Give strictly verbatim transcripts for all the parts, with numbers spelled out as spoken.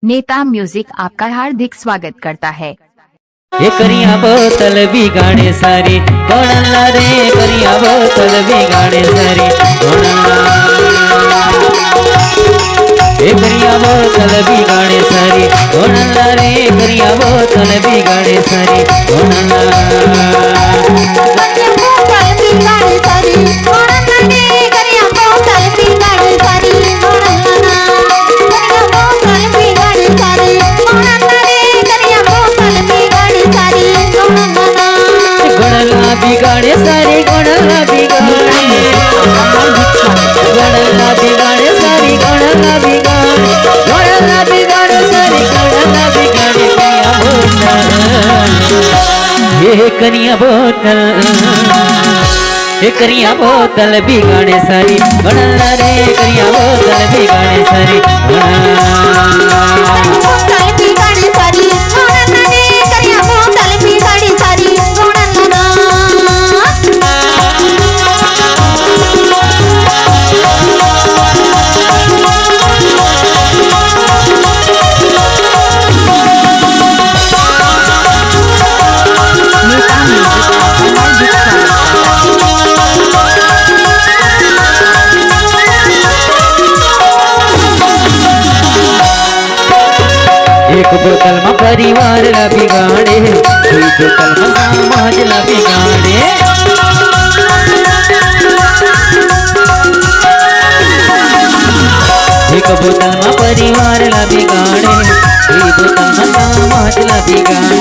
नेता म्यूजिक आपका हार्दिक स्वागत करता है। ये करिया बोतल बिगाड़े सारी, गोड़न ला रे, करिया बोतल बिगाड़े सारी, गोड़न ला। ये करिया बोतल बिगाड़े सारी, गोड़न ला रे, करिया बोतल बिगाड़े सारी, गोड़न ला। गोड़ला बिगाड़े सारी, गोड़ला बिगाड़े। गोड़ला बिगाड़े सारी, गोड़ला बिगाड़े। गोड़ला बिगाड़े सारी, गोड़ला बिगाड़े। करिया बोतल, ये करिया बोतल। ये करिया बोतल बिगाड़े सारी, गोड़ला रे, करिया बोतल बिगाड़े सारी, गोड़ला। बोतल बिगाड़े सारी, गोड़ला रे, करिया बोतल बिगाड़े सारी, गोड़ला। एक बोतल म परिवार ला बिगाड़े, दुई बोतल म समाज ला बिगाड़े। एक बोतल म परिवार ला बिगाड़े, दुई बोतल म समाज ला बिगाड़े।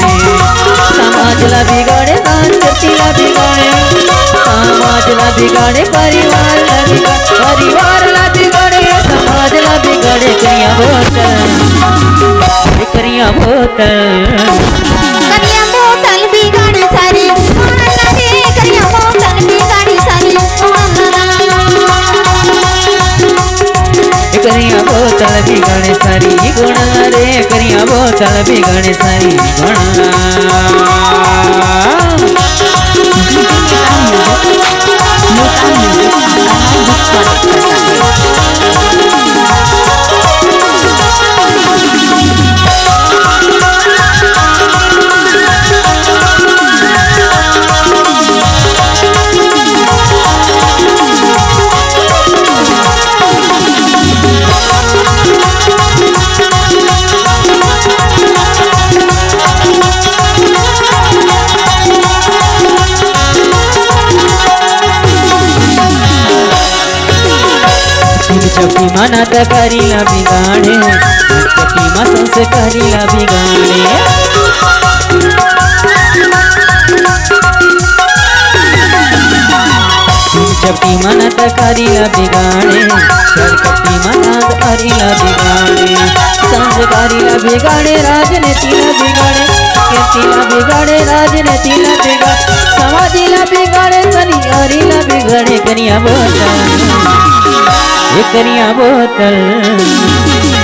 समाज ला बिगाड़े, संस्कृति ला बिगाड़े, समाज ला बिगाड़े, परिवार ला बिगाड़े, परिवार ला बिगाड़े, समाज ला बिगाड़े। करिया बोतल, करिया बोतल। करिया बोतल बिगाड़े सारी, करिया बोतल बिगाड़े सारी। करिया बोतल बिगाड़े सारी, गोड़ला रे, करिया बोतल बिगाड़े सारी, गोड़ला। चौकी मना त करिया बिगाड़े, चौकी मा संस्कारिया बिगाड़े। चौकी मना त करिया बिगाड़े, चौकी मा संस्कारिया बिगाड़े। संस्कारिया बिगाड़े, राजनीति ला बिगाड़े, कीर्ति ला बिगाड़े, राजनीति ला बिगाड़े, समाज ला बिगाड़े, सनियारी ला बिगाड़े। करिया बोतल, ये करिया बोतल,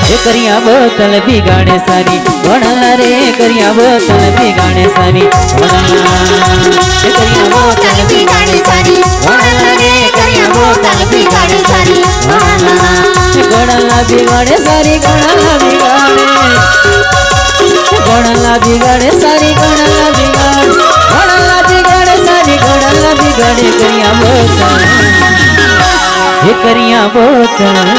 ये करिया बोतल बिगाड़े सारी, गोड़ला रे, करिया बोतल बिगाड़े सारी, गोड़ला। ये करिया बोतल बिगाड़े सारी, गोड़ला रे, करिया बोतल बिगाड़े सारी, गोड़ला। गोड़ला बिगाड़े सारी, गोड़ला बिगाड़े। गोड़ला बिगाड़े सारी, गोड़ला बिगाड़े। गोड़ला बिगाड़े सारी, गोड़ला बिगाड़े। करिया बोतल, ये करिया बोतल,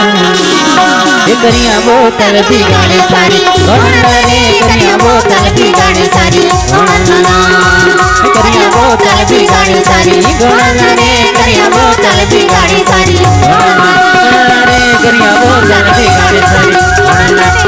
ये करिया बोतल बिगाड़े सारी, गोड़ला रे, करिया बोतल बिगाड़े सारी, गोड़ला। ये करिया बोतल बिगाड़े सारी, गोड़ला रे, करिया बोतल बिगाड़े सारी, गोड़ला रे, करिया बोतल बिगाड़े सारी, गोड़ला।